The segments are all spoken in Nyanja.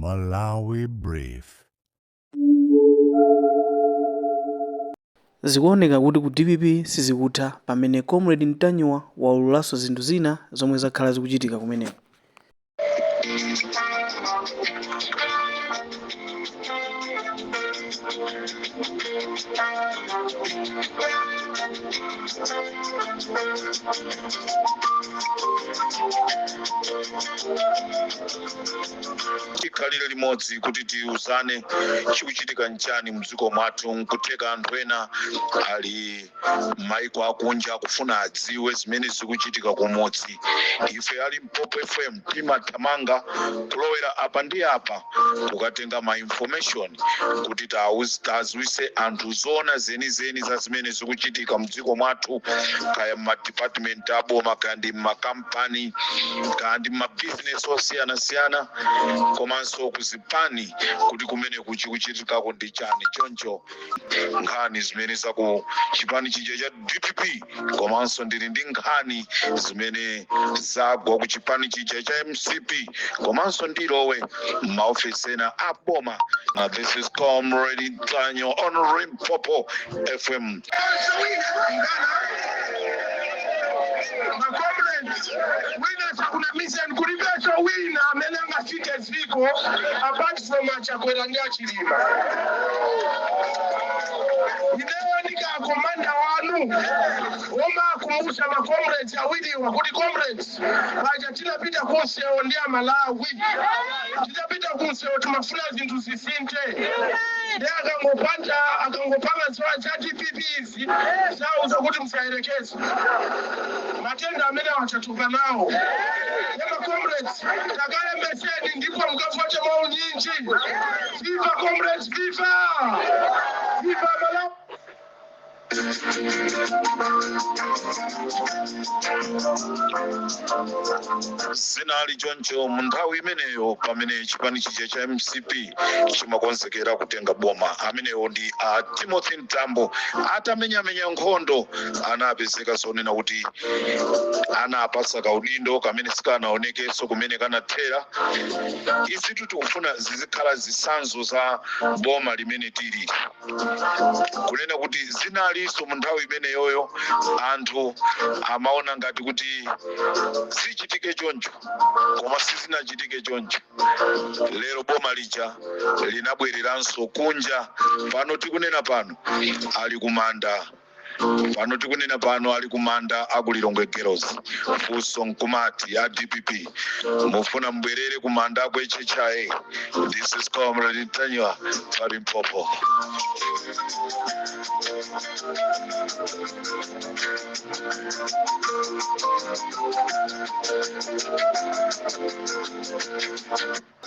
Malawi Brief. Zikuoneka kuti ku dpp sizikutha pamene Comrade Ntanyiwa waululanso zinthu zina zomwe zakhala zikuchitika kumeneko. Tikhalire limodzi kuti tiuzane chikuchitika nchani mdziko mwathu. Nkutheka anthu ena ali maiko akunja akufuna adziwe zimene zikuchitika kumudzi. Ife a Limpopo FM timathamanga kulowera apa ndi apa kukatenga ma information kuti taziwise anthu zoona zenizeni za zimene zikuchitika mdziko mwathu, kaya mmadepartment aboma, kaya ndi mmakampani, kaya ndi mmabizinesi osiyanasiyana, komanso kuzipani, kuti kumene kuchikuchitikako ndi chani. Choncho nkhani zimene za ku chipani chija cha dpp, komanso ndili ndi nkhani zimene zagwa ku chipani chija cha mcp, komanso ndilowe m'maofesi ena a boma. This is Comrade Ntanyiwa on Limpopo FM. Macomrades, wina asakunamizeni, kulibenso wina amene angasinthe dziko apart from aChakwera ndi aChilima. Ineyo ndika commander wanu womakumbutsa macomrades awiriwa kuti comrades, paja tinapita kunsewo ndi Amalawi, titapita kunsewo timafuna zinthu zisinthe, ndi akangopanda akangopanga za DPP izi sauza kuti musayerekeze matenda amene awachatuka nawo. Ema comrades, takalembeseni ndipo mukavote mwaunyinji. Viva comrades, viva, viva Malawi! Zinali choncho mu nthawi imeneyo pamene chipani chija cha mcp chimakonzekera kutenga boma. Amenewo ndi a Timothy Mtambo. Atamenyamenya nkhondo, anapezeka zonena kuti anapasa kaudindo kamene sikanaonekenso kumene kanathera. Izitu tikufuna zizikhala zitsanzo za boma limene tilili, kunena kuti zinalinso mu nthawi imeneyoyo anthu amaona ngati kuti zichitike choncho, koma sizinachitike choncho. Lero boma lija linabwereranso kunja. Pano tikunena pano ali kumanda, pano tikunena pano ali kumanda aku Lilongwe Girls. Funso nkumati, a DPP mufuna mbwerere kumanda aku HHI? This is Comrade Ntanyiwa pa Limpopo.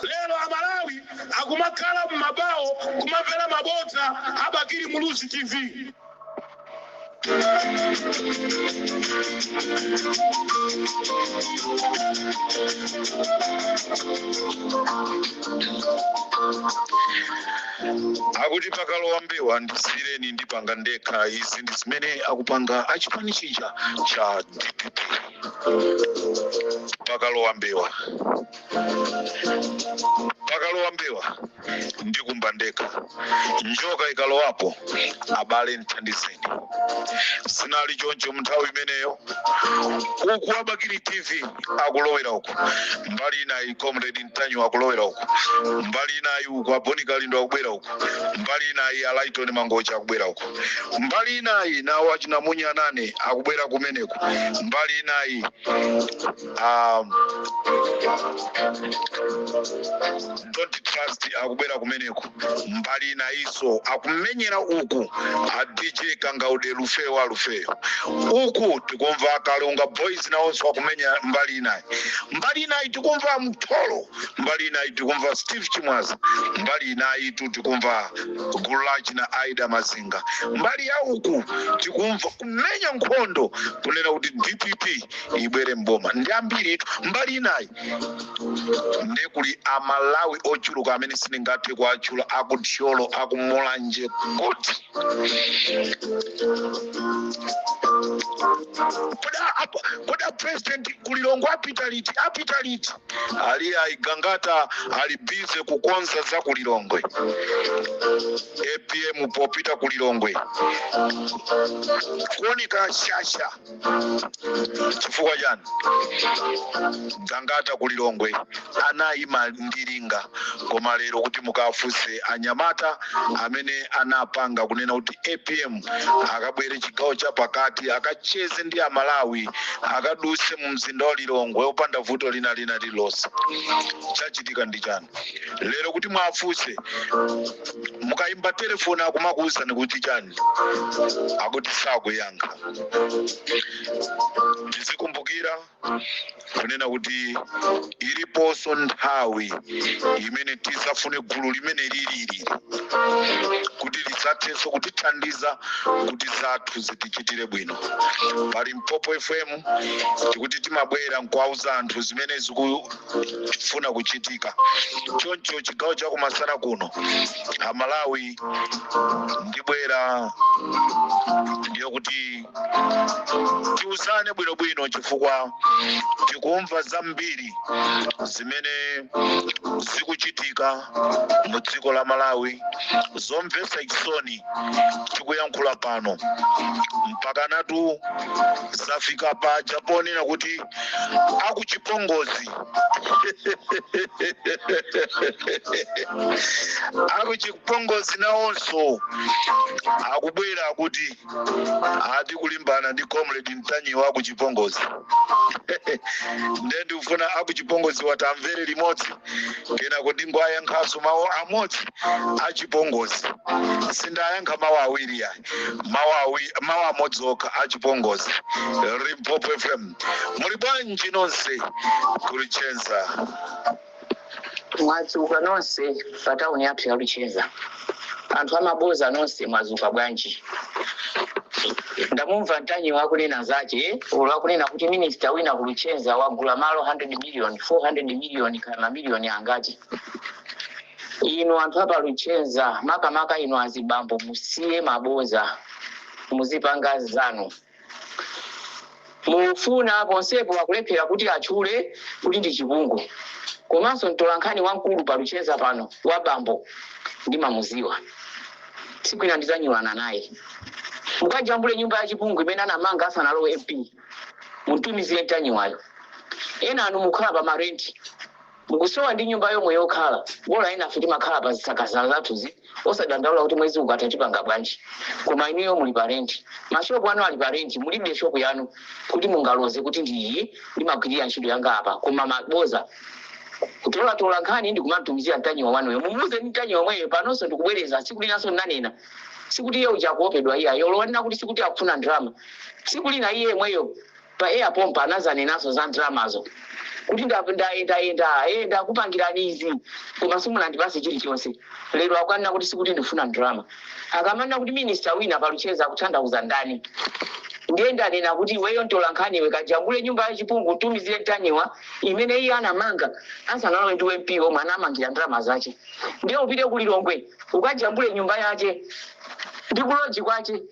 Lero Amalawi akumakhala m'mabawo kumamvera mabodza a Bakili Muluzi TV. Akuti pakalowa mbewa ndisiyireni ndipanga ndekha. Izi ndi zimene akupanga achipani chija cha DPP. Pakalowa mbewa, pakalowa mbewa ndikumba ndekha, njoka ikalowapo abale nthandizeni. Zinali choncho munthawi imeneyo. Uku a Bakili TV akulowera uku, mbali inayi Comrade Ntanyiwa akulowera uku, mbali inayi uku a Bon Kalindo akubwera uku, mbali inayi a Lighton Mangochi akubwera uku, mbali inayi nawo achina Munyanane akubwera kumeneku, mbali inayi Don't Trust akubwera kumeneku, mbali inayinso akumenyera uku a DJ Kangaude Lufeyo wa Lufeyo. Uku tikumva Kalunga Boys nawonso akumenya mbali inayi. Mbali inayi tikumva Mtholo, mbali inayi tikumva Steve Chimwaza, mbali inayi tu tikumva gulu la achina Aida Mazinga, mbali ya uku tikumva kumenya nkhondo kunena kuti DPP ibwere mboma ndi ambiritu. Mbali inayi ndiye kuli Amalawi ochuluka amene sindinga Sindingathe kuatchula, akuthyolo, akumulanje, kuti kodi a president kulilongwe apita liti? Apita liti? Ali aigangata ali busy kukonza za kulilongwe. APM popita kulilongwe kuoneka shasha. Chifukwa chani? Gangata kulilongwe anayima ndilinga, koma lero kuti mukafunse anyamata amene anapanga kunena kuti APM akabwere chigawo cha pakati, akacheze ndi Amalawi, akaduse mu mzinda wa Lilongwe opanda vuto lina lina lililonse, chachitika ndi chani lero? Kuti mwafunse, mukayimba telefoni akumakuwuzani kuti chani? Akuti sakuyankha. Tizikumbukira kunena kuti iliponso nthawi imene tizafune gulu limene lilili kuti lidzathenso kutithandiza kuti zathu zitichitire bwino. Pa Limpopo FM tikuti timabwera nkuwauza anthu zimene zikufuna kuchitika. Choncho chigawo chakumasana kuno, Amalawi, ndibwera ndiye kuti tiuzane bwinobwino, chifukwa tikumva zambiri zimene zikuchitika mu dziko la Malawi zomvetsa chisoni. Tikuyankhula pano, mpaka natu zafika paja ponena kuti akuchipongozi, akuchipongozi nawonso akubwera akuti ati kulimbana ndi Comrade Mtanyiwa akuchipongozi. Ndiye ndikufuna akuchipongozi watamvere limodzi, kenako ndingoyankhanso mawu amodzi achipongozi. Sindayankha mawu awiri yayi, mawu awiri, mawu amodzi okha achipongozi. Limpopo FM, muli bwanji nonse kulichenza? Mwadzuka nonse pa tauni yathu ya Luchenza, anthu amaboza nonse, mwadzuka bwanji? Ndamumva Mtanyiwa akunena zache ulo, akunena kuti minister wina ku Luchenza wagula malo 100 million, 400 million, kana mamiliyoni angati. Inu anthu apa Luchenza, makamaka inu azibambo, musiye maboza, muzipanga zanu. Mufuna ponsepo akulephera kuti atchule kuti ndi chipungu. Komanso mtolankhani wamkulu pa Luchenza pano wa bambo ndimamuziwa, tsiku ina ndizanyulana naye. Mukajambule nyumba ya chipungu imene anamanga asanalowe MP, muntumizire Mtanyiwayo. Ena anu mukhala pa marenti, mukusowa ndi nyumba yomwe yokhala. Bola ena afe timakhala pa zisakasa zathuzi, osadandaula kuti mwezi ukatha tipanga bwanji, koma inuyo muli pa renti, mashopu anu ali pa renti, mulibe shopu yanu kuti mungaloze kuti ndi iyi ndimagwirira ntchito yanga apa. Koma maboza, kutolatola nkhani ndi kumatumizira Mtanyiwa wanuyo. Mumuuze ndi Mtanyiwa omweyo. Panonso ndikubwereza, tsiku linanso ndinanena, sikuti iye uja akuopedwa iya yolowanena kuti sikuti akufuna ndalama. Tsiku lina iye yemweyo pa air pompa anazanenanso za ndalamazo kuti ndayendayenda, ndakupangirani izi, koma simunandipase chilichonse. Lero akukanena kuti sikuti ndifuna ndalama. Akamanena kuti minister wina palucheza, akutanthauza ndani? Ndiye ndanena kuti iweyo ntola nkhaniwe, kajambule nyumba ya chipungu, tumizire Mtanyiwa imene iye anamanga asanalowe ndi MP omwe anamangira ndalama zache. Ndiye upite ku Lilongwe ukajambule nyumba yache ndi kuloji kwache,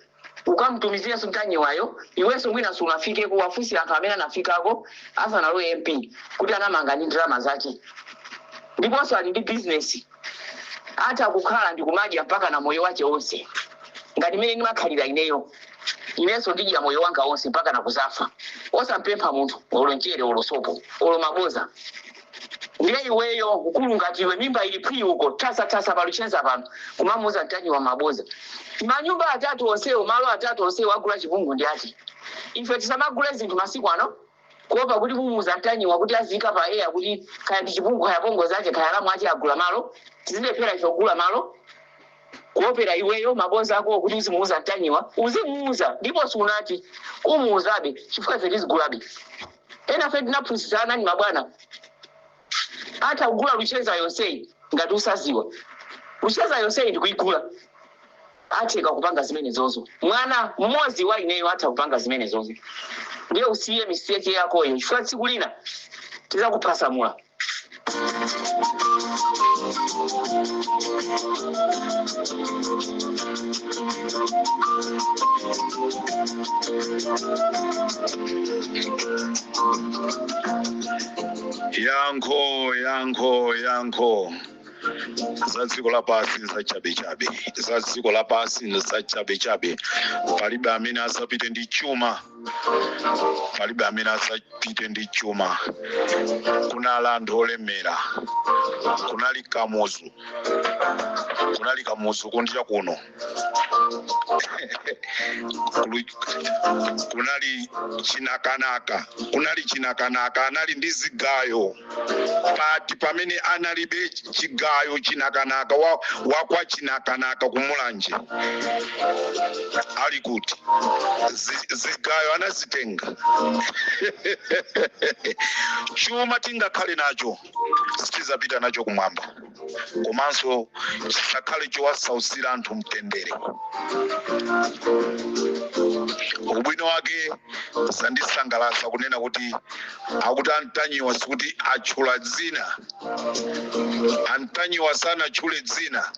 ukamtumizirenso Mtanyiwayo. Iwenso mwina sunafikeko, wafunsi anthu amene anafikako asanalowe MP kuti anamanga ndi ndalama zache. Ndiponso ali ndi bizinesi, atha kukhala ndi kumadya mpaka na moyo wache wonse, ngati mmene ndimakhalira ineyo. Inenso ndidya moyo wanga wonse mpaka na kuzafa, osampempha munthu olo mchere, olo sopo, olo maboza. Ndiye iweyo mkulu ngati iwe, mimba ili phwi uko, thasa paluchenza pano, kumamuuza Mtanyiwa maboza. Manyumba atatu onsewo, malo atatu onsewo agula chipungu ndi ati? Ife tisamagule zinthu masiku ano kuopa kuti mumuuza Mtanyiwa kuti aziyika pa air kuti kaya ndi chipungu, kaya pongo zache, kaya lamu ache agula malo. Tizilephera ife kugula malo kuopera iweyo maboza ako kuti uzimuuza Mtanyiwa. Uzimuuza, ndipo sunati umuuzabe, chifukwa ife tizigulabe. Ena fe tinaphunzitsana ni mabwana, atha kugula Luchenza yonseyi. Ngati usaziwa, Luchenza yonseyi ndikuigula, atheka kupanga zimene zozo. Mwana mmodzi wa ineyo atha kupanga zimene zozo. Ndiye usiye miseche yakoyo, chifukwa tsiku lina tizakuphasamula. Yankho, yankho, yankho. Za dziko lapansi zachabechabe, za dziko lapansi zachabechabe. Palibe amene azapite ndi chuma, palibe amene azapite ndi chuma. Kunali anthu olemera, kunali Kamuzu, kunali Kamuzu kunja kuno, kunali Chinakanaka, kunali Chinakanaka, anali ndi zigayo pati pamene analibe chigayo. Chinakanaka wakwa Chinakanaka kumulanje ali kuti? Zigayo anazitenga. Chuma tingakhale nacho, sitizapita nacho kumwamba, komanso chisakhale chowasausira anthu mtendere. Ubwino wake zandisangalatsa kunena kuti akuti Antanyiwa sikuti atchula dzina. Antanyiwa sanatchule dzina,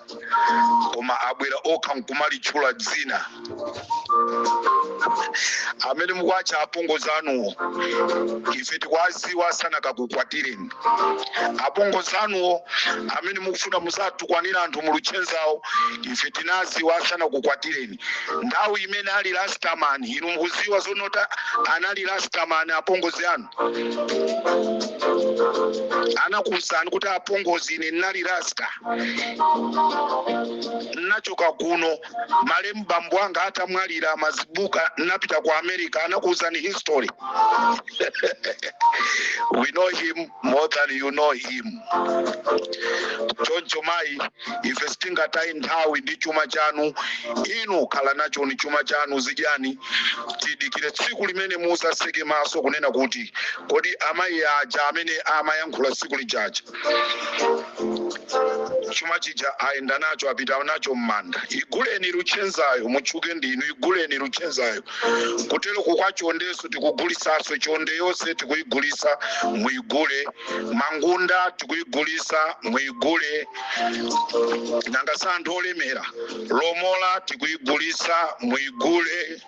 koma abwera okha nkumalitchula dzina. Amene mukuatcha apongozi anuwo, ife tikuwaziwa asanakakukwatireni. Apongozi anuwo amene mukufuna muzatukwanira anthu muluchenzawo, ife tinaziwa asanakukwatireni. Nthawi imene ali rastaman, inu mukuziwa zonota anali rastaman. Apongozi anu anakuwuzani kuti, "Apongozi, ine ndinali rasta, nachoka kuno malemu bambo anga atamwalira mazibuka, napita ku America." Anakuwuzani history. We know him more than you know him. Choncho mayi, ife sitingatayi nthawi ndi chuma chanu. Inu khala nacho ni chuma chanu, zidyani. Tidikire tsiku limene muzaseke maso kunena kuti, "Kodi amayi aja amene amayankhula tsiku lijaja, chuma chija ayenda nacho, apita nacho m'manda?" Iguleni Luchenzayo, mutchuke ndinu. Iguleni Luchenzayo. Kutero kwa chondeso tikugulisaso, chonde yonse tikuigulisa, muigule. Mangunda tikuigulisa, muigule. Nanga sa anthu olemera? Lomola tikuigulisa, muigule.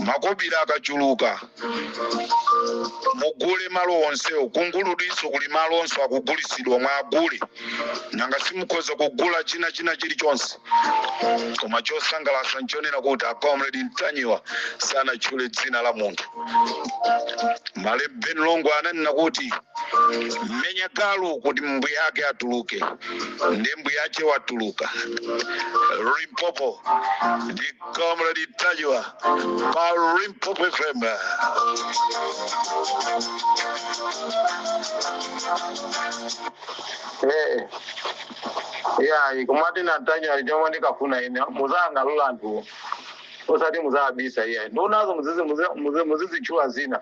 Makobiri akachuluka, mugule malo onsewo. Kunguludiso kuli malo onse akugulisidwa, mwagule. Nanga simukhoza kugula china china chilichonse? Koma chosangalatsa nchonena kuti a Comrade Ntanyiwa sanatchule dzina la munthu. Male Ben Longwe ananena kuti, "Menya galu kuti mbuye ake atuluke." Ndi mbuye ake watuluka. Limpopo ndi Comrade Ntanyiwa pa Limpopo FM. Yayi, kumati natanya chomwe ndikafuna ine, muzang'alula anthuwo, usati muzabisa iyayi. Ndunazo muzizitchula zina,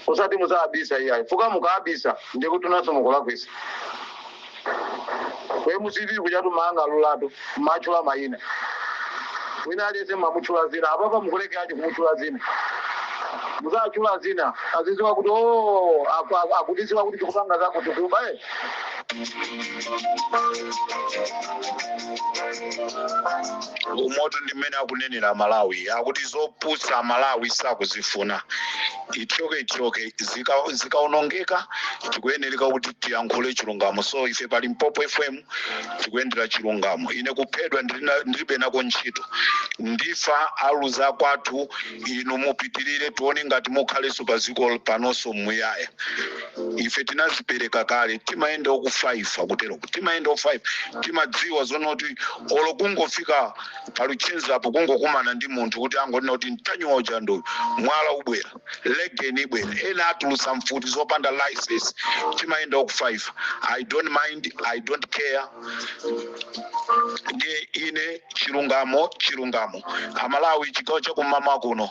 usati muzabisa iyayi. Fuka mukabisa ndikuti naso mukulakwisa. Kwe musivi kuchatu mang'alulatu, machula mayina, wina aliyese mamutchula zina. Apapa mukulekeraji kumutchula zina? Muzachula zina, aziziwa kuti o akutiziwa kuti tikupanga zako tikuba eh. Umoto ndi mmene akunenera Malawi, akuti zopusa Malawi sakuzifuna. Ithyoke, ithyoke, zikaonongeka, tikuyenereka kuti tiyankhule chilungamo. So ife pa Limpopo FM tikuyendera chilungamo. Ine kuphedwa ndilibe nako ntchito. Ndifa, aluza kwathu. Inu mupitirire, tione ngati mukhalenso pa dziko panonso muyaya. Ife tinazipereka kale. Timayenda okufaifa kutero, timayenda ofaifa. Timadziwa zonoti olo kungofika paluchenzapo, kungokumana ndi munthu kuti angonena kuti Ntanyiwa uja ndoyo, mwala ubwera, legeni ibwera, ena atulusa mfuti zopanda license. Timayenda okufaifa. I don't mind, I don't care. Ndiye ine chilungamo, chilungamo. Amalawi, chigawo chakumama kuno,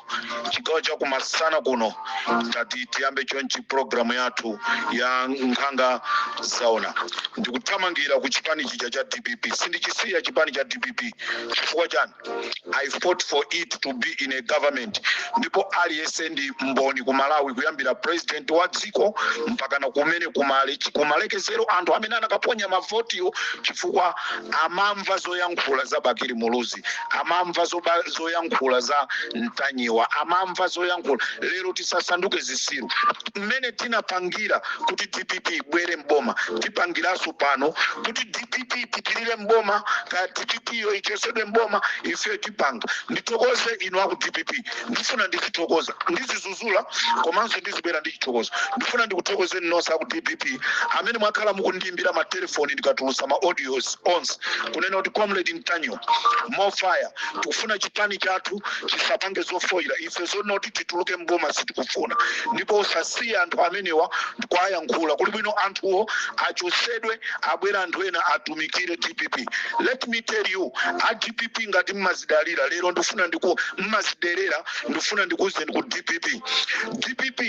chigawo chakumasana kuno, tati tiyambe chonchi programu yathu ya Nkhanga Zaona. Ndikuchokera, ndikuthamangira ku chipani chija cha DPP. Sindichisiya chipani cha DPP. Chifukwa chani? I fought for it to be in a government, ndipo aliyense ndi mboni ku Malawi, kuyambira president wa dziko mpakana kumene kumalekezero anthu amene anakaponya mavotiwo, chifukwa amamva zoyankhula za Bakili Muluzi, amamva zoyankhula za Mtanyiwa, amamva zoyankhula. Lero tisasanduke zisiru. Mmene tinapangira kuti DPP ibwere mboma, tipangiranso pano kuti DPP ipitirire mboma. Kaya DPP yo ichosedwe mboma, ife tipanga. Ndithokoze inu aku DPP. Ndifuna ndizithokoza, ndizizuzula, komanso ndizibwera ndi chithokozo. Ndifuna ndikuthokozeni nonse aku DPP amene mwakhala mukundiyimbira matelefoni ndikatulusa ma audios onse, kunena kuti, "Comrade Mtanyiwa, more fire. Tikufuna chipani chathu chisapange zofoyira. Ife zonoti tituluke mboma sitikufuna, ndipo usasiye anthu amenewa kwayankhula. Kuli bwino anthuwo achosedwe, abwera anthu ena atumikire DPP." Let me tell you, a DPP, ngati mmazidalira lero, ndifuna ndiku mmaziderera, ndifuna ndikuwuzeni ku DPP, DPP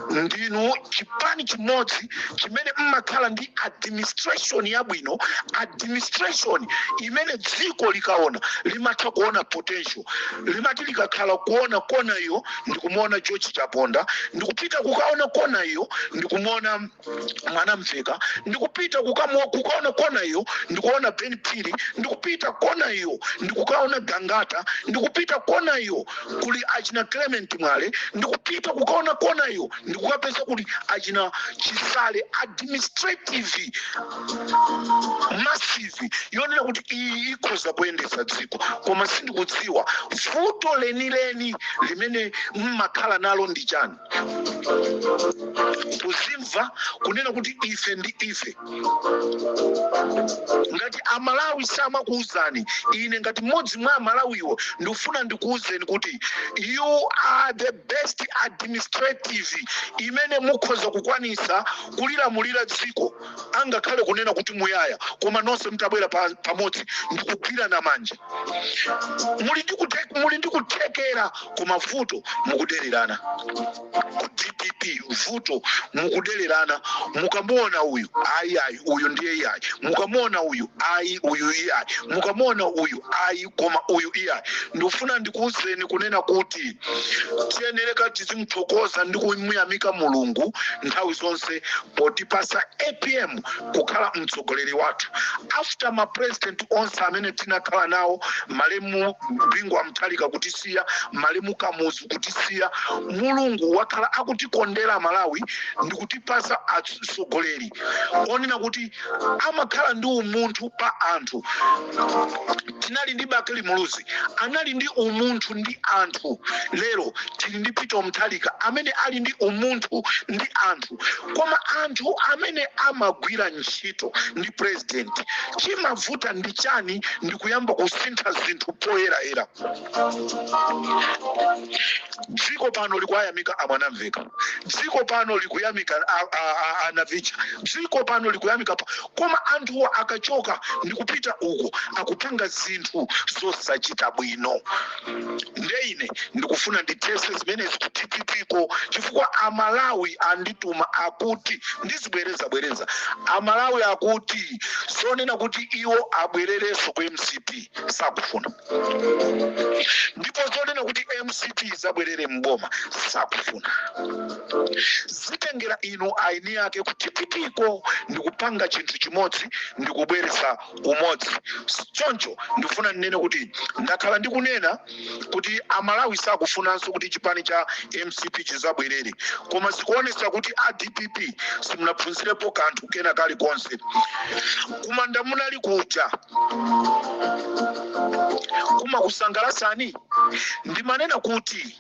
ndinu chipani chimodzi chimene mmakhala ndi administration yabwino, administration imene dziko likaona limatha kuona potential. Limati likakhala kuona kona iyo, ndikumuona George Chaponda, ndikupita kukaona kona iyo, ndikumuona Mwanamveka, ndikupita kukaona kona iyo, ndikuona Ben Phiri, ndikupita kona iyo, ndikukaona Gangata, ndikupita kona iyo, kuli achina Clement Mwale, ndikupita kukaona kona iyo, ndikukapeza kuli achina Chisale. Administrative massive yonena kuti iyi ikhoza kuyendetsa dziko. Koma sindikudziwa vuto lenileni limene mmakhala nalo ndi chani, kuzimva kunena kuti ife ndi ife. Ngati Amalawi samakuwuzani, ine ngati mmodzi mwa Amalawiwo ndikufuna ndikuwuzeni kuti you are the best administrative imene mukhoza kukwanisa kulilamulira dziko, angakhale kunena kuti muyaya, koma nonse mutabwera pamodzi ndikugwirana manja, muli ndi kuthekera. Koma vuto mukudererana ku DPP, vuto mukudererana. Mukamuona uyu, ayi, ayi, uyu ndiye iyayi. Mukamuona uyu, ayi, uyu iyayi. Mukamuona uyu, ayi, koma uyu iyayi. Ndikufuna ndikuwuzeni kunena kuti tiyenereka tizimuthokoza ndi kumuyamika Mulungu nthawi zonse potipasa APM kukhala mtsogoleri wathu, after ma president onse amene tinakhala nawo, malemu Bingu wa Mutharika kutisiya, malemu Kamuzu kutisiya. Mulungu wakhala akutikondera Malawi ndikutipasa atsogoleri onena kuti amakhala ndi umunthu pa anthu. Tinali ndi Bakili Muluzi, anali ndi umunthu ndi anthu. Lero tili ndi Peter Mutharika amene ali ndi umunthu ndi anthu. Koma anthu amene amagwira ntchito ndi president, chimavuta ndi chani? Ndi kuyamba kusintha zinthu poyerayera. Dziko pano likuyamika amwanamveka, dziko pano likuyamika anavicha, dziko pano likuyamika koma anthuwo akachoka ndikupita uko, akupanga zinthu zosachita bwino. Ndeine ndikufuna ndithese zimenezi ku DPP ko, chifukwa Amalawi andituma akuti ndizibwereza bwereza. Amalawi akuti zonena kuti iwo abwererenso ku MCP sakufuna, ndipo zonena kuti MCP zabwerere mboma sakufuna. Zitengera inu aini ake ku DPP ko ndikupanga chinthu chimodzi, ndikubweresa umodzi. Choncho ndikufuna ndinene kuti ndakhala ndikunena kuti Amalawi sakufunanso kuti chipani cha MCP chizabwerere, koma zikuonesa kuti a DPP simunaphunzirepo kanthu kena kalikonse. Kumanda munali kuja kumakusangalasani. Ndimanena kuti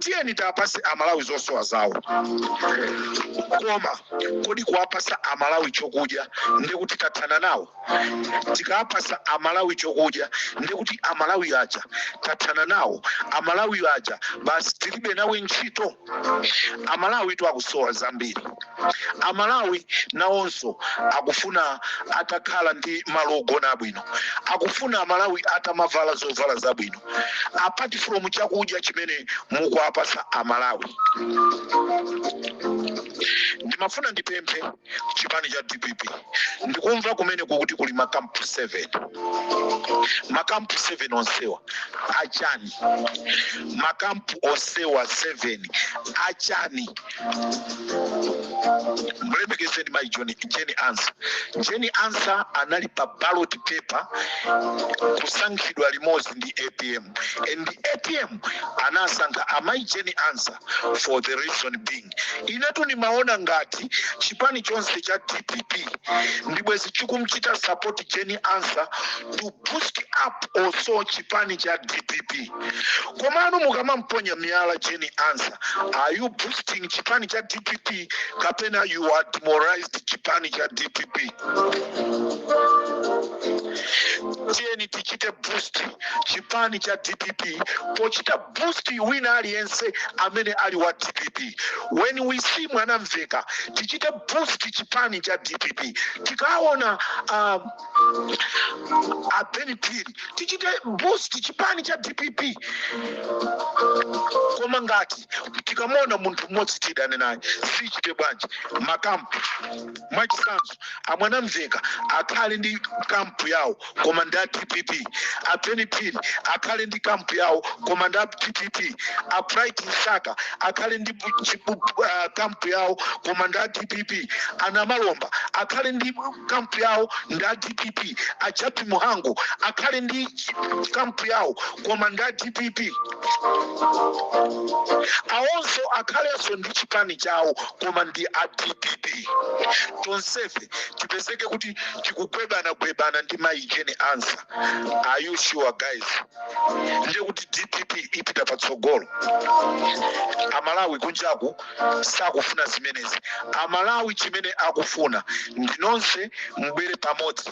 tiyeni tapase Amalawi zosowa zawo. Koma kodi kuwapasa Amalawi chokudya ndekuti tathana nawo? Tikapasa Amalawi chokudya ndekuti Amalawi aja tathana nawo? Amalawi aja basi tilibe nawe ntchito? Amalawi tu akusowa zambiri. Amalawi nawonso akufuna atakhala ndi malo ogona abwino, akufuna Amalawi atamavala zovala zabwino, apart from chakudya chimene mukuwapasa Amalawi. Ndimafuna ndipemphe chipani cha DPP. Ndikumva kumene kukuti kuli makampu 7. Makampu 7 onsewa achani? Makampu onsewa 7 achani? Mulemekezeni mai Jane Ansah. Jane Ansah anali pa ballot paper kusankhidwa limodzi ndi APM, and APM anasankha amai Jane Ansah for the reason being, inetu nimaona ngati chipani chonse cha DPP ndibwezi chikumchita support Jane Ansah to boost up also chipani cha DPP. Komano mukamamponya miyala Jane Ansah, are you boosting chipani cha DPP kapena you are demoralized chipani cha DPP? Tiyeni tichite boost chipani cha DPP pochita boost wina aliyense amene ali wa DPP. When we see Mwanamveka, tichite boost chipani cha DPP. Tikaona a Ben Phiri, tichite boost chipani cha DPP. Koma ngati tikamona munthu mmodzi tidane naye, sichite bwanji? Makampu, mwachitsanzo, aMwanamveka akhale ndi kampu yawo koma ndi a DPP, a Ben Phiri akhale ndi kampu yawo koma ndi a DPP, a Bright Msaka akhale ndi kampu yawo koma ndi a DPP, anamalomba akhale ndi kampu yawo ndi a DPP, a Jappie Mhango akhale ndi kampu yawo koma ndi a DPP, awonso akhalenso ndi chipani chawo koma ndi a DPP. Tonsefe tipezeke kuti tikugwebana-gwebana ndi mayi Jane Ansah. Are you sure, guys? Ndiye kuti DPP ipita patsogolo? Amalawi kunjaku sakufuna zimenezi. Amalawi chimene akufuna ndi nonse mubwere pamodzi.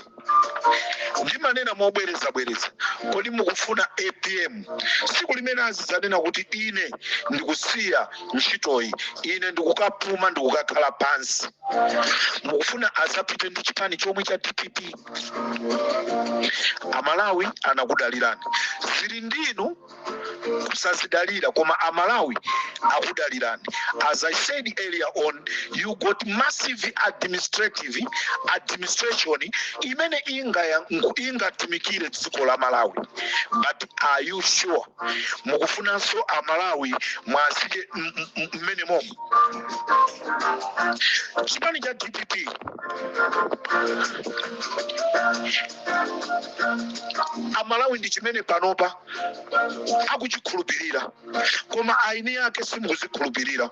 Ndimanena mobwerezabwereza, kodi mukufuna APM tsiku limene azidzanena kuti ine ndikusiya ntchitoyi, ine ndikukapuma, ndikukakhala pansi, mukufuna azapite ndi chipani chomwe cha DPP? Amalawi anakudalirani. Zili ndinu kusazidalira, koma Amalawi akudalirani. As I said earlier on, you got massive administrative administration imene ingatumikire dziko la Malawi, but are you sure mukufunanso Amalawi mwasike mmene momwe chipani cha DPP? Amalawi ndi chimene panopa akuchikhulupirira, koma aini yake simukuzikhulupirira.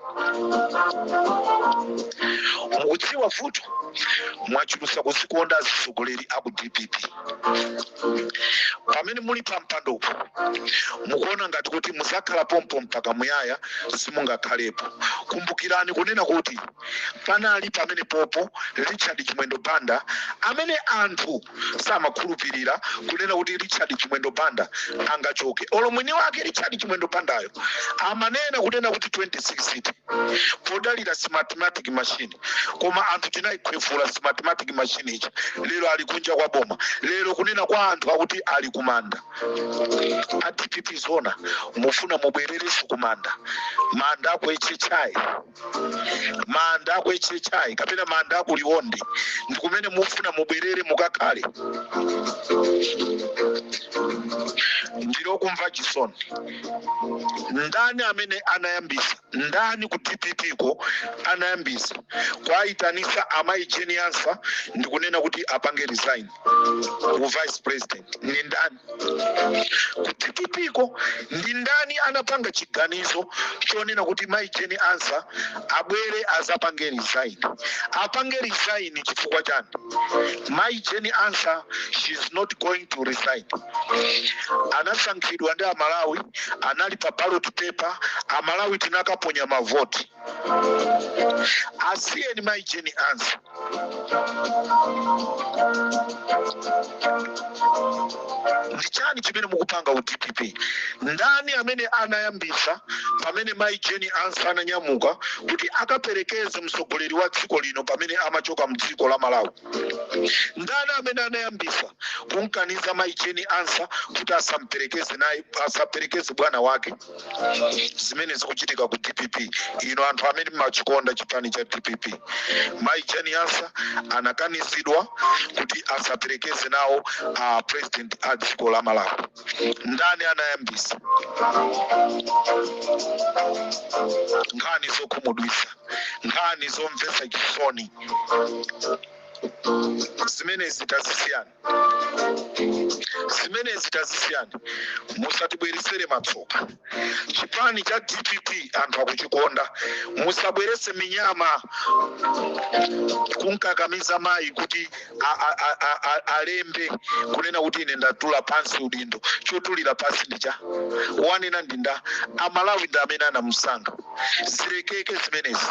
Mukudziwa vuto? Mwachulusa kuzikonda atsogoleri aku DPP. Pamene muli pa mpandopo mukuona ngati kuti muzakhala pompo mpaka muyaya. Simungakhalepo. Kumbukirani kunena kuti panali pamene popo Richard Chimwendo Banda, amene anthu samakhulupirira kunena kuti Richard Chimwendo Banda angachoke. Olo mwini wake Richard Chimwendo Bandayo amanena kunena kuti 2060 podalira Smartmatic machine, koma anthu tinayikhwefula Smartmatic machine ichi. Lero ali kunja kwa boma, lero kunena kwa anthu akuti ali kumanda. A DPP, zona mufuna mubwererenso kumanda? Manda ako HHI, manda ako HHI kapena manda aku Liwonde ndi kumene mufuna mubwerere mukakhale? Ndilokumva chisoni. Ndani amene anayambisa? Ndani ku DPP ko anayambisa kwayitanisa amayi Jane Ansah ndikunena kuti apange resign ku vice president? Ni ndani ku DPP ko? Ndi ndani anapanga chiganizo chonena kuti mayi Jane Ansah abwere azapange resign? Apange resign chifukwa chani? Mayi Jane Ansah, she's not going to resign. Anasankhidwa ndi Amalawi, anali pa ballot paper, Amalawi tinakaponya mavoti. Asiyeni mayi Jane Ansah. Ndi chani chimene mukupanga ku DPP? Ndani amene anayambisa pamene Mayi Jane Ansah ananyamuka kuti akaperekeze mtsogoleri wa dziko lino pamene amachoka mdziko la Malawi? Ndani amene anayambisa kumkaniza Mayi Jane Ansah kuti asamperekeze naye, asaperekeze bwana wake? Zimene zikuchitika ku DPP, ino anthu amene mmachikonda chipani cha DPP, Mayi Jane Ansah anakanizidwa kuti asaperekeze nawo a president a dziko la Malawi. Ndani anayambisa? Nkhani zokhumudwisa, nkhani zomvetsa chisoni zimenezi, tazisiyani zimenezi, tazisiyani. Musatibweresere matsoka. Chipani cha DPP anthu akuchikonda. Musabwerese minyama kunkakamiza mayi kuti alembe kunena kuti ine ndatula pansi udindo. Chotulira pansi ndicha wanena ndinda Amalawi ndi amene anamusankha. Zilekeke zimenezi,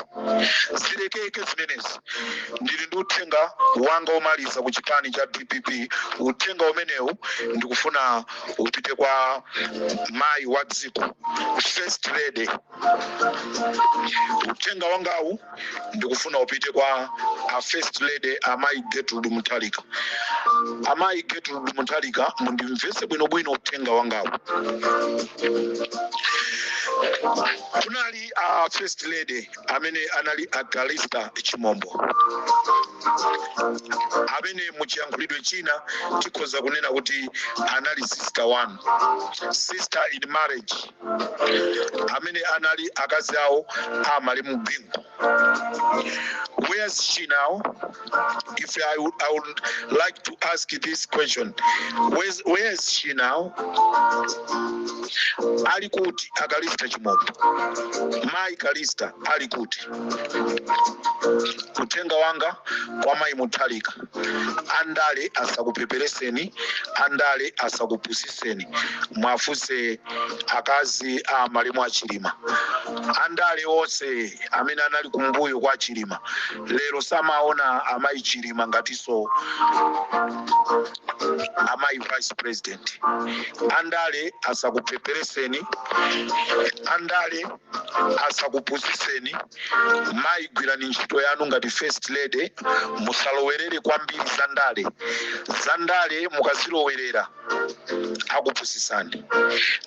zilekeke zimenezi. Ndili ndi uthenga wanga omaliza ku chipani cha DPP. Uthenga umenewu ndikufuna upite kwa mayi wa dziko, First Lady. Uthenga wangawu ndikufuna upite kwa a First Lady, Amayi Gertrude Mutharika. Amayi Gertrude Mutharika, mundimvese bwinobwino uthenga wangawu. Kunali a First Lady amene anali a Callista Chimombo, amene muchiyankhulidwe china tikhoza kunena kuti anali sister one, sister in marriage, amene anali akazi awo amalemu Bingu. Where is she now? If I would like to ask this question, where is she now? Ali kuti a Callista Chimombo? Mayi Callista ali kuti? Uthenga wanga kwa Mayi Mutharika, andale asakupepereseni, andale asakupusiseni. Mwafuse akazi a malemu Achilima. Andale onse amene anali kumbuyo kwa Chilima lero samaona amayi Chilima ngatinso amayi vice president. Andale asakupepereseni, andale asakupusiseni. Mayi, gwirani ntchito yanu ngati First Lady. Musalowerere kwambiri zandale. Zandale mukazilowerera akupusisani.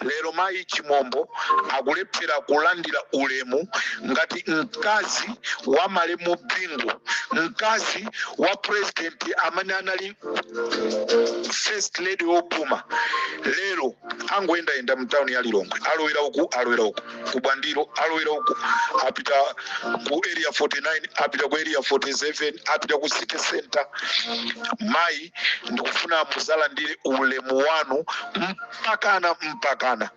Lero Mayi Chimombo akulephera kulandira ulemu ngati mkazi wa malemu Bingu, mkazi wa president amene anali First Lady wopuma. Lero angoyendayenda mtawuni ya Lilongwe, alowera uku, alowera uku, ku Bwandiro, alowera uku, apita ku Area 49, apita ku Area 47, apita ku City Center. Mayi, ndikufuna muzalandire ulemu wanu mpakana mpakana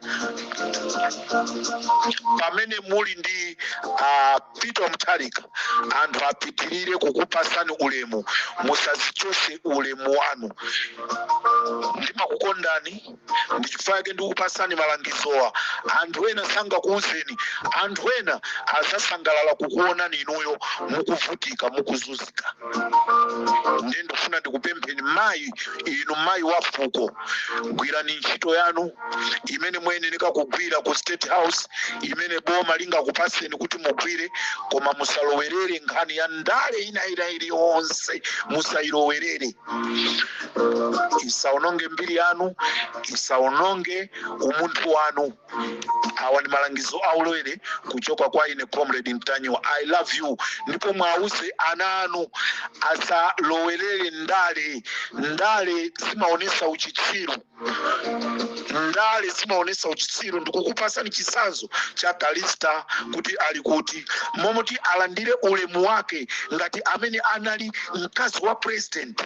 pamene muli ndi Peter Mutharika. Anthu apitirire kukupasani ulemu, musazichose ulemu wanu. Ndimakukondani, ndichifukwa chake ndikupasani malangizowa. Anthu ena sangakuuzeni, anthu ena azasangalala kukuonani inuyo mukuvutika, mukuzunzika. Ndiye ndikufuna ndikupempheni mayi, inu mayi wa fuko, gwirani ntchito yanu imene muyenera kugwira ku State House, imene boma lingakupaseni kuti mugwire, koma musalowerere nkhani ya ndale ina ina iliyonse. Musayilowerere, isaononge mbiri yanu, isaononge umunthu wanu. Awa ndi malangizo aulere kuchoka kwa ine, Comrade Mtanyiwa. I love you. Ndipo mwauze ana anu asalowerere ndale. Ndale zimaonesa uchitsiru, ndale zimaonesa uchitsiru. Ndikukupasani chitsanzo cha Callista kuti ali kuti, momoti alandire ulemu wake ngati amene anali mkazi wa president,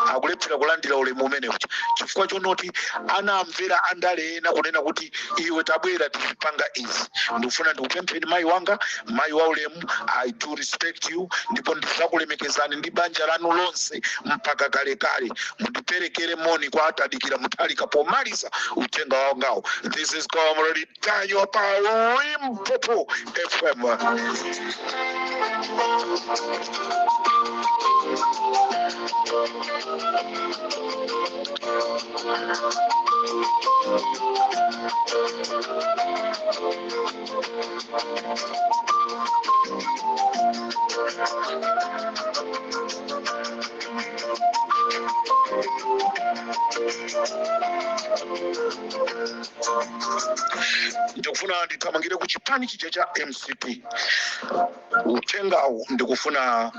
akulephera kulandira ulemu umenewu chifukwa chonoti anamvera andale ena kunena kuti iwe tabwera tizipanga izi. Ndikufuna ndikupempheni mayi wanga, mayi wa ulemu, I do respect you, ndipo ndizakulemekezani ndi banja lanu lonse mpaka kalekale. Mundiperekere moni kwa Atadikira Mutharika pomaliza uthenga wangawo. This is Comrade Mtanyiwa pa Limpopo FM. Ndikufuna ndithamangire ku chipani chija cha MCP. Uthengawu ndikufuna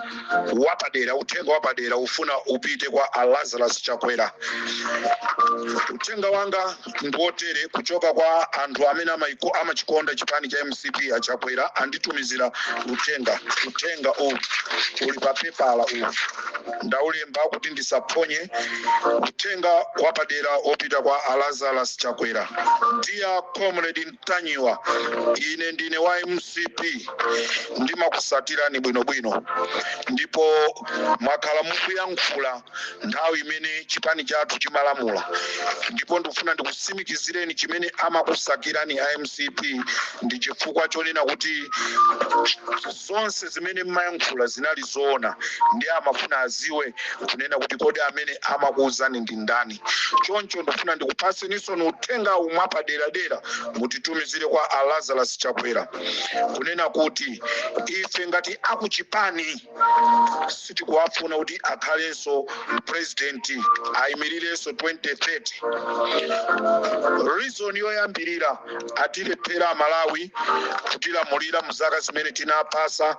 wapadera, uthenga wapadera ufuna upite kwa a Lazarus Chakwera. Uthenga wanga ndiwotere, kuchoka kwa anthu amene amachikonda chipani cha MCP. Achakwera anditumizira uthenga. Uthenga uwu uli pa pepala, uwu ndaulemba kuti ndisaphonye. Uthenga wapadera opita kwa a Lazarus Chakwera: Dear Comrade Ntanyiwa, ine ndine wa MCP, ndimakusatirani bwinobwino, ndipo mwakhala mukuyankhula nthawi imene chipani chathu chimalamula, ndipo ndikufuna ndikutsimikizireni chimene amakusakirani a MCP ndi chifukwa chonena kuti zonse zimene mmayankhula zinali zoona, ndi amafuna aziwe kunena kuti kodi amene amakuwuzani ndi ndani. Choncho ndikufuna ndikupaseninso uthenga umwe apaderadera, mutitumizire kwa a Lazarus Chakwera kunena kuti ife ngati akuchipani sitikuwafuna kuti akhalenso president, ayimirirenso 2030. Reason yoyambirira, atilephera Amalawi kutilamulira mu zaka zimene tinapasa,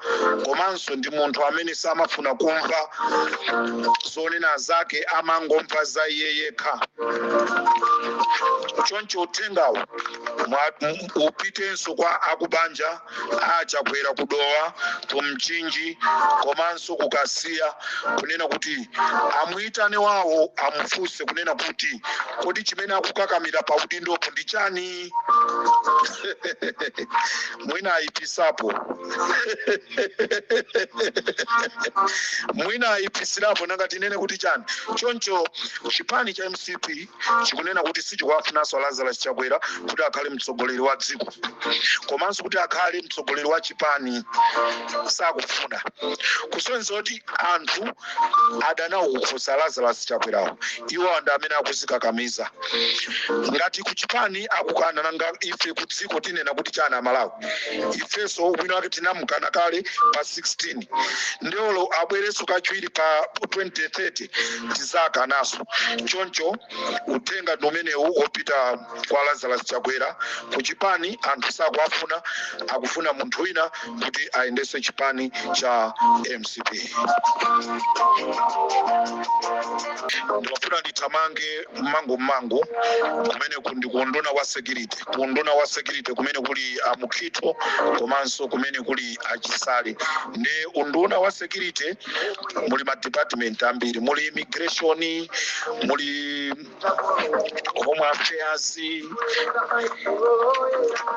komanso ndi munthu amene samafuna kumva zonena zake, amangomva za iye yekha. Choncho uthengawo upitenso kwa akubanja achakwera kudowa, kumchinji komanso kukasiya, kunena kuti amuyitane wawo, amufunse kunena kuti kodi chimene akukakamira pa udindopo ndi chani? Mwina ayipisapo, mwina ayipisirapo, nanga tinene kuti chani? Choncho chipani cha MCP chikunena kuti sichikuwafunanso Lazarus Chakwera kuti akhale mtsogoleri wa dziko, komanso kuti akhale mtsogoleri wa chipani sakufuna, kusonyeza kuti anthu adanawo kukhosa Lazarus Chakwerawo. Iwo ndi amene akuzikakamiza. Ngati kuchipani akukana, nanga ife ku dziko tinena kuti chani? Amalawi ifenso wina wake tinamukana kale pa 16, ndiolo abwerenso kachiwiri pa 2030 tizakanaso. Choncho uthenga ndi umenewu wopita kwa Lazarus Chakwera: kuchipani anthu sakuafuna, akufuna munthu wina kuti ayendese chipani cha MCP. Ndimafuna ndithamange mmango mmango kumene ndi kunduna wa security, kunduna wa security kumene kuli amukhito komanso kumene kuli achisale. Ndi unduna wa security muli ma department ambiri, muli immigration, muli home affairs,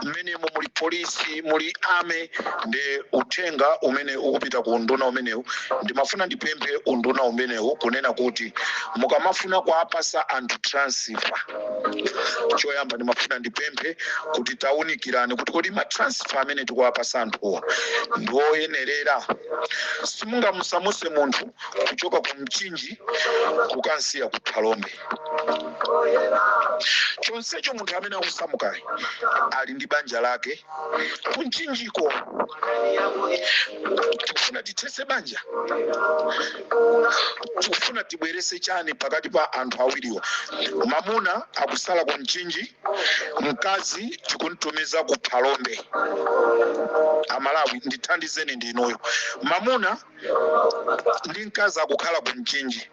mmenemo muli polisi, muli army. Ndi uthenga umene ukupita ku unduna umenewu, ndimafuna ndipemphe unduna umenewu kunena kuti mukamafuna kuapasa anthu transfer, choyamba ndimafuna ndipemphe kuti taunikirani kuti kodi ma transfer amene tikuwapasa anthuwa ndioyenerera. Simungamusamuse munthu kuchoka ku Mchinji kukansiya ku Phalombe, chonsecho munthu amene akusamukayi ali ndi banja lake ku Mchinjiko. Tikufuna tithese banja? Tikufuna tibwerese chani pakati pa anthu awiriwa? Mamuna akusala ku Mchinji, mkazi tikuntumiza ku Phalombe. Amalawi, ndithandizeni ndinuyo. Mamuna ndi mkazi akukhala ku Mchinji,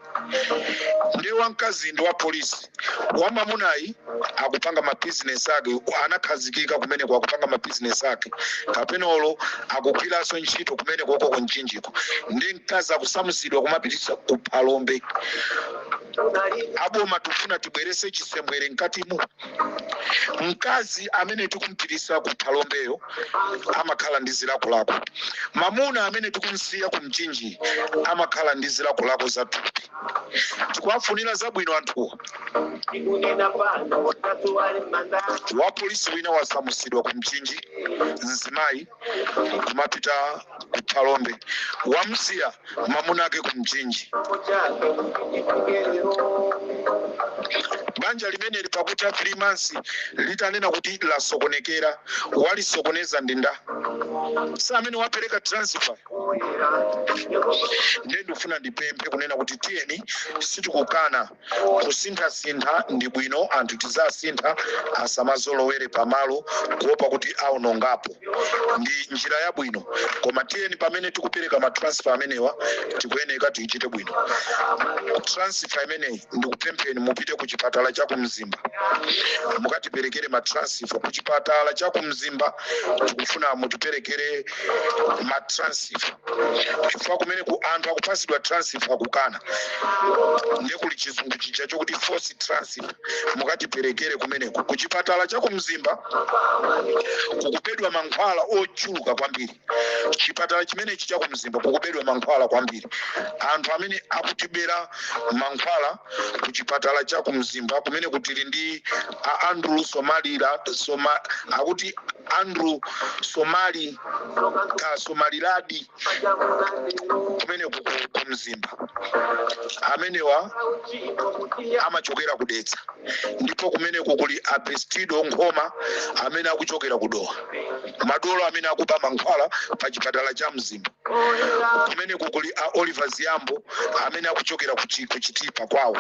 ndiye wamkazi ndi wa polisi, wamamunayi akupanga mabizinesi ake, anakhazikika kumeneko, akupanga mabizinesi ake, kapenolo akugwiranso ntchito kumeneko ku Mchinjiko, ndi mkazi akusamusidwa kumapitisa ku Phalombe. Aboma tifuna tibwerese chisembwere mkatimu. Mkazi amene tikumpitisa ku Phalombeyo amakhala ndi zilakolako, mamuna amene tikumsiya ku Mchinji amakhala ndi zilakolako za thupi. Tikuwafunira zabwino anthuwa. Wa polisi wina wasamusidwa ku Mchinji, mzimayi, kumapita ku Phalombe, wamsiya mamuna ake ku Mchinji. Banja limeneli pakutha 3 months litanena kuti lasokonekera, walisokoneza ndi nda? Si amene wapereka transfer? Ndiye ndikufuna ndipemphe kunena kuti tiyeni, sitikukana kusinthasintha, ndi bwino anthu tizasintha, asamazolowere pamalo kuopa kuti aonongapo, ndi njira yabwino. Koma tiyeni pamene tikupereka ma transfer amenewa, tikuyeneka tiichite bwino transfer imeneyi. Ndikupempheni mupite ku chipatala cha kumzimba, mukatiperekere ma transfer ku chipatala cha kumzimba. Tikufuna mutiperekere ma transfer chifukwa kumene ku anthu akupasidwa transfer akukana. Ndiye kuli chizungu chija chokuti force transfer. Mukatiperekere kumeneko ku chipatala cha kumzimba, kukubedwa mankhwala ochuluka kwambiri. Chipatala chimenechi cha kumzimba kukubedwa mankhwala kwambiri. Anthu amene akutibera mankhwala ku chipatala cha kumzimba kumene kutili ndi a Andrew Somalira Soma, akuti Andrew Somali ka Somaliradi kumene ku Mzimba. Amenewa amachokera kudetsa. Ndipo kumeneko kuli Apestido Nkhoma amene akuchokera kudowa, madolo amene akuba mankhwala pa chipatala cha Mzimba. Kumeneko kuli a Oliver Ziyambo amene akuchokera ku Chitipa kwawo.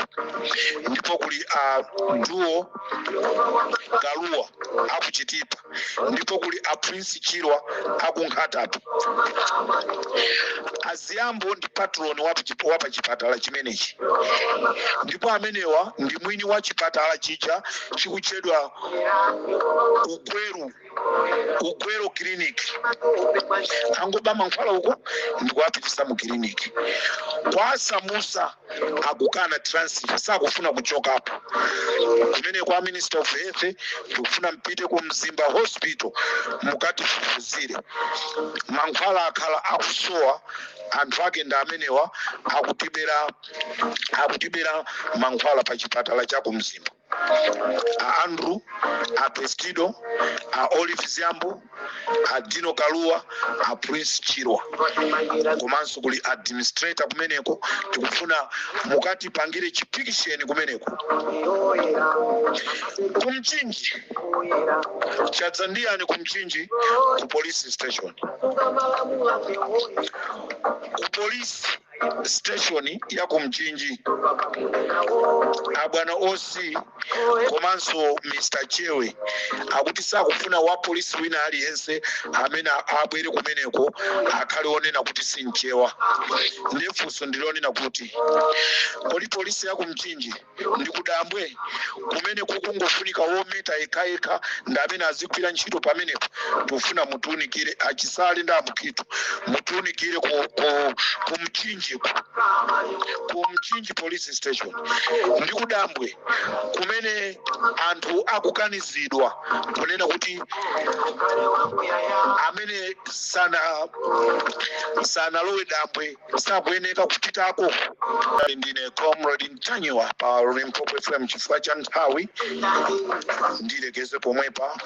Ndipo kuli a Duo Kaluwa akuchitipa. Ndipo kuli a Prince Chirwa aku Nkhatabe. Aziyambo ndi patron wa pa chipatala chimenechi, ndipo amenewa ndi mwini wa chipatala chija chikutchedwa Ugwero Clinic. Angoba mankhwala uko ndikuapitisa mu clinic kwasamusa, akukana transfer, sakufuna kuchokapo kumene. Kwa Minister of Health, ndikufuna mpite ku Mzimba Hospital, mukatifufuzire mankhwala akhala akusowa. Anthu ake ndi amenewa akutibera mankhwala pa chipatala cha kumzimba: a Andrew, a Pestido, a Olive Ziambo, a Dino Kaluwa, a Prince Chirwa, komanso kuli administrator kumeneko. Tikufuna mukatipangire chipikisheni kumeneko kumchinji. Chadzandiyani kumchinji ku police station, ku police station ya kumchinji, abwana OC komanso Mr Chewe akuti sakufuna wa polisi wina aliyense amene abwere kumeneko akhale onena kuti sinchewa. Ndifunso ndilonena kuti kodi polisi ya kumchinji ndi kudambwe kumene kukungofunika wometa yekhayekha ndi amene azigwira ntchito pamenepo? Tikufuna mutiunikire, achisale ndi amukhitu, mutiunikire ku Mchinji, ku Mchinji Police Station ndi kudambwe kumene anthu akukanizidwa kunena kuti amene sanalowe dambwe sakuyeneka kupitako. Ndine Comrade Ntanyiwa pa Limpopo FM. Chifukwa cha nthawi ndilekeze pomwepa.